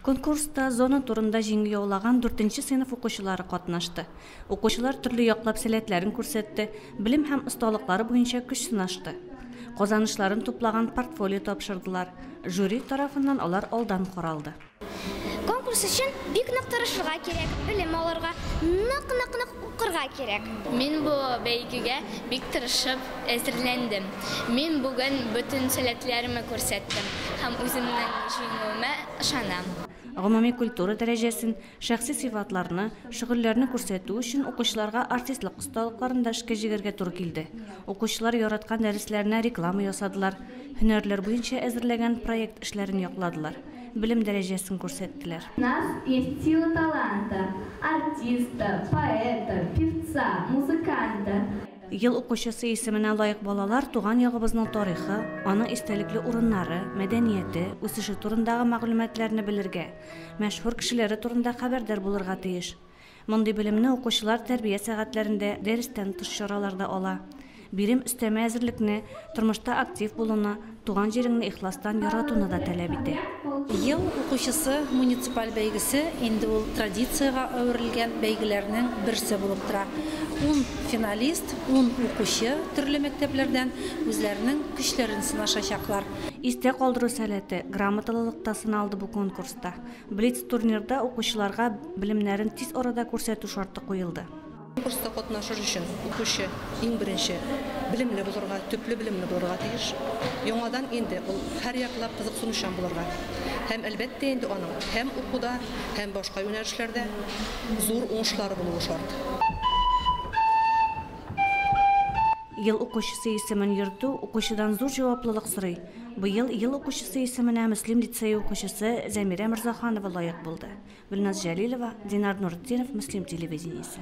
Конкурста зона турында җиңү яулаган дүртенче сыйныф укучылары катнашты. Укучылар төрле яклап сәләтләрен күрсәтте, белем һәм осталыклары буенча көч сынашты. Казанышларын туплаган портфолио тапшырдылар. Жюри тарафыннан алар алдан каралды. Конкурс өчен бик нык тырышырга кирәк, белем алырга, нык-нык-нык укырга кирәк. Мин бу бәйгегә бик тырышып әзерләндем. Мин бүген бөтен сәләтләремне күрсәттем һәм үземнең җиңүемә ышанам. Гомуми культура дәрәҗәсен, шәхси сыйфатларны, шөгыльләрне күрсәтү өчен укучыларга артистлык осталыкларын да эшкә җигәргә туры килде. Укучылар яраткан дәресләренә реклама ясадылар, һөнәрләр буенча әзерләгән проект эшләрен якладылар, белем дәрәҗәсен күрсәттеләр. У нас есть сила таланта, артиста, поэта, певца, музыканта. Ел укучысы исеменә лаек балалар туган ягыбызның тарихы, аның истәлекле урыннары, мәдәнияте, үсеше турындагы мәгълүматларны белергә, мәшһүр кешеләре турында хәбәрдар булырга тиеш. Мондый белемне укучылар тәрбия сәгатьләрендә, дәрестән тыш чараларда ала. Бирем өстәмә әзерлекне, тормышта актив булуны, туган җиреңне ихластан яратуны да таләп итә. Ел укучысы муниципаль бәйгесе инде ул традициягә әверелгән бәйгеләрнең берсе булып тора. 10 финалист, 10 укучы төрле мәктәпләрдән үзләренең көчләрен сынашачаклар. Истә калдыру сәләте, грамоталылык та сыналды бу конкурста. Блиц-турнирда укучыларга белемнәрен тиз арада күрсәтү шарты куелды. Конкурста катнашыр өчен укучы иң беренче белемле булырга, төпле белемле булырга тиеш. Яңадан инде ул һәр яклап кызыксынучан булырга. Һәм әлбәттә инде аның һәм укуда, һәм башка юнәлешләрдә зур уңышлары булуы шарт. Ел укучысы исемен йөртү укучыдан зур җаваплылык сорый. Быел ел укучысы исеменә Мөслим лицее укучысы Зәмирә Морзаханова лаек булды. Гөлназ Җәлилова, Динар Нуртдинов, Мөслим телевидениесе.